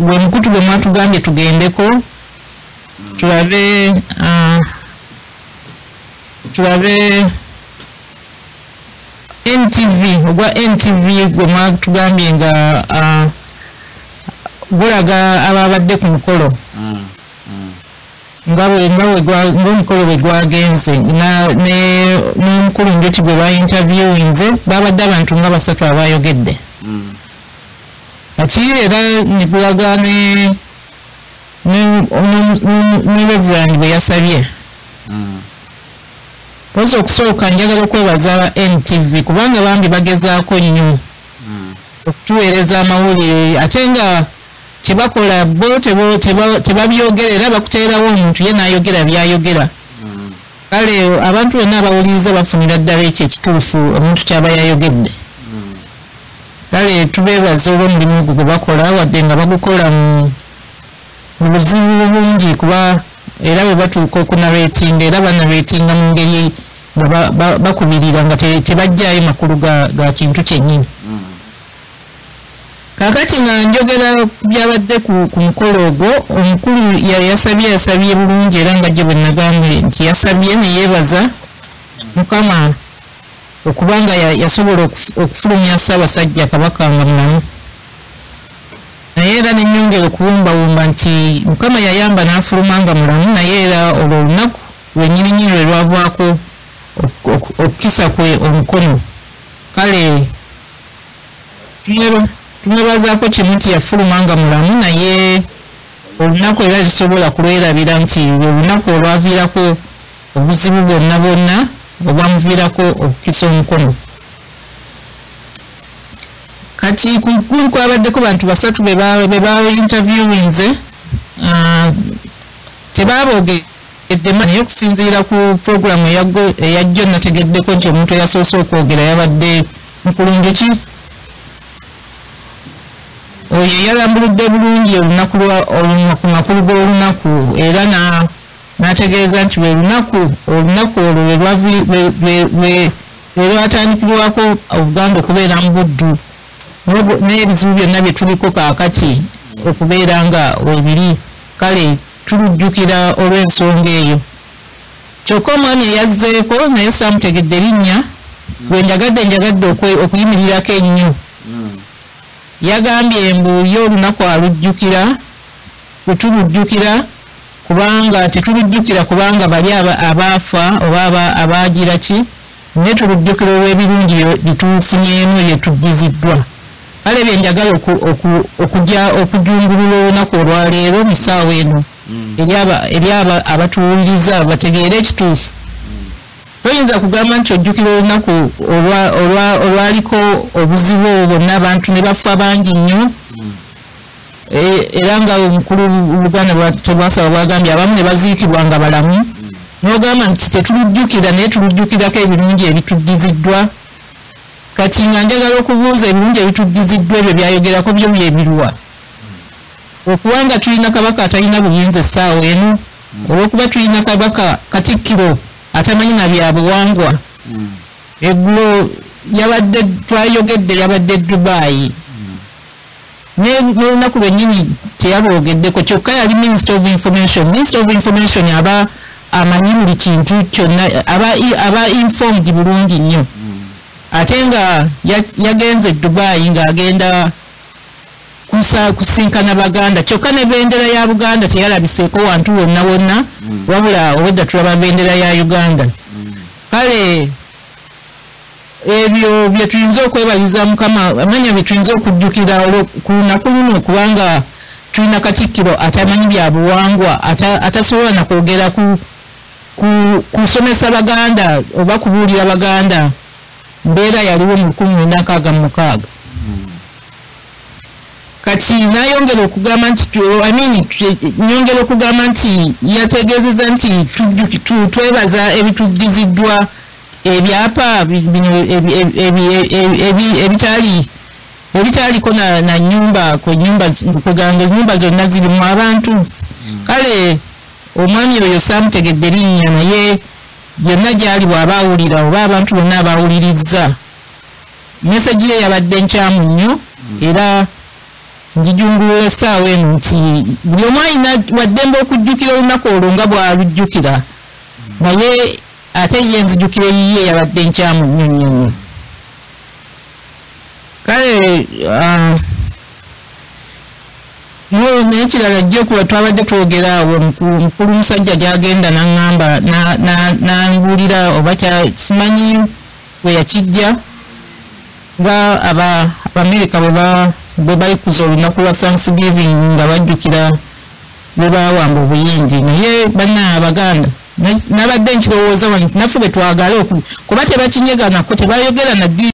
Gwe mukutu gwe mwatugambye tugendeko tulabe, tulabe NTV, ogwa NTV gwe mwatugambye nga gulaga ababadde ku mukolo nga ng'omukolo bwe gwagenze, n'omukulu Njuki gwe ba-interviewinze. Babadde abantu nga basatu abayogedde. Kati era ne gulaga ne Reverend bwe yasabye. Pozi okusooka njagala okwebaza aba NTV kubanga bambi bagezaako nnyo okutuweereza amawulire, ate nga kyebakola bo tebabyogerera, bakuteerawo omuntu ye n'ayogera by'ayogera. Kale abantu bonna abawuliriza bafunira ddala ekyo ekituufu omuntu ky'aba yayogedde. Kale tubeebaza olw'omulimu ogwo gwe bakola, wadde nga bagukola mu buzibu bungi, kuba era bwe batuuka okunarratinga era banarratinga mu ngeri nga bakubirira nga tebajjaayo makulu ga kintu kyennyini. Kaakati nga njogera byabadde ku mukolo ogwo, omukulu yasabye bulungi, era nga gye bwe nagambye nti yasabye ne yeebaza Mukama okubanga yasobola okufulumya Ssaabasajja Kabaka nga mulamu. Naye era ne nnyongera okuwumbawumba nti Mukama yayamba n'afuluma nga mulamu, naye era olwo olunaku lwennyininyini lwe lwavaako okukisa kwe omukono. Kale tumwebazaako kimu nti yafuluma nga mulamu, naye olunaku era lusobola kulwerabira nti olunaku olwaviirako obuzibu bwonna bwonna obwamuviirako okukisa omukono. Kati kwabaddeko bantu basatu be ba interviewinze, tebaboogedde, naye okusinziira ku puroguramu eyajjo nategeddeko nti omuntu eyasoose okwogera yabadde Mukulu Njuki. Oyo yalambuludde bulungi olunaku ku makulu g'olunaku, era n'ategeeza nti lwe lunaku olunaku olwo lwe lwatandikibwako Obuganda okubeera mu buddu n'ebizibu byonna bye tuliko kaakati okubeera nga webiri. Kale tulujjukira olw'ensonga eyo. Kyokka omwami eyazzeeko naye saamutegedde linnya, gwe njagadde okuyimirirako ennyo. Yagambye mbu ye olunaku alujjukira, bwe tulujjukira kubanga tetulujjukira kubanga bali abaafa oba abaagira ki, naye tulujjukira olw'ebirungi byetufunyeemu bye tujjiziddwa. Kale bye njagala okujungulula olunaku olwaleero mu ssaawa eno eri abatuwuliriza bategeere ekituufu. Toyinza kugamba nti ojjukira olunaku olwaliko obuzibu obwo bwonna, abantu ne bafa bangi nnyo, era nga omukulu Buganda tebwasaba bwagambye abamu ne baziikibwa nga balamu, n'ogamba nti tetulujjukira naye tulujjukirako ebirungi ebitujjiziddwa. Kati nga njagala okubuuza ebirungi ebitujjiziddwa ebyo byayogerako byo byebiruwa? Okubanga tulina kabaka atalina buyinza essaawa eno, olw'okuba tulina kabaka Katikkiro atamanyi na bya buwangwa. Eggulo yabadde twayogedde yabadde Dubai, n'olunaku lwennyini teyaboogeddeko, kyokka yali Minister of Information. Minister of Information aba amanyi buli kintu kyonna, aba informed bulungi nnyo. Ate nga yagenze Dubai ng'agenda kusinkana Baganda, kyokka ne bendera ya Buganda teyalabiseeko wantu wonna wonna, wabula obwedda tulaba bendera ya Uganda. Kale ebyo bye tuyinza okwebaliza Mukama, amanya bye tuyinza okujjukira ku lunaku luno, kubanga tulina Katikkiro atamanyi bya buwangwa, atasobola na kwogera kusomesa Baganda oba kubuulira Baganda mbeera yaliwo mu 1966. Kati nayongera okugamba nti nyongera okugamba nti yategeezezza nti twebaza ebitujjiziddwa ebyapa bino ebitaaliko na nnyumba, kwegamba ennyumba zonna zirimu abantu. Kale omwami oyo saamutegedde linnya, naye gyonna gy'ali bw'aba awulira oba abantu bonna abawulirizza, meseji ye yabadde nkyamu nnyo, era Njijungulula essaawa eno nti buli omu alina waddembe okujjukira olunaku olwo nga bw'alujjukira, naye ate ye enzijukira eyiye yabadde nkyamu nnyo nnyo nnyo. Kale n'ekirala jjo kuba twabadde twogera awo, omukulu musajja gy'agenda n'aŋŋamba n'anguulira oba simanyi bwe yakijja nga Abamerika bwe balikuza olunaku lwa Thanksgiving nga bajjukira bwe baawamba Obuyindi. Naye banna Abaganda, nabadde nkirowooza wano naffe bwe twagala kuba tebakinyeganako, tebayogera na ddi.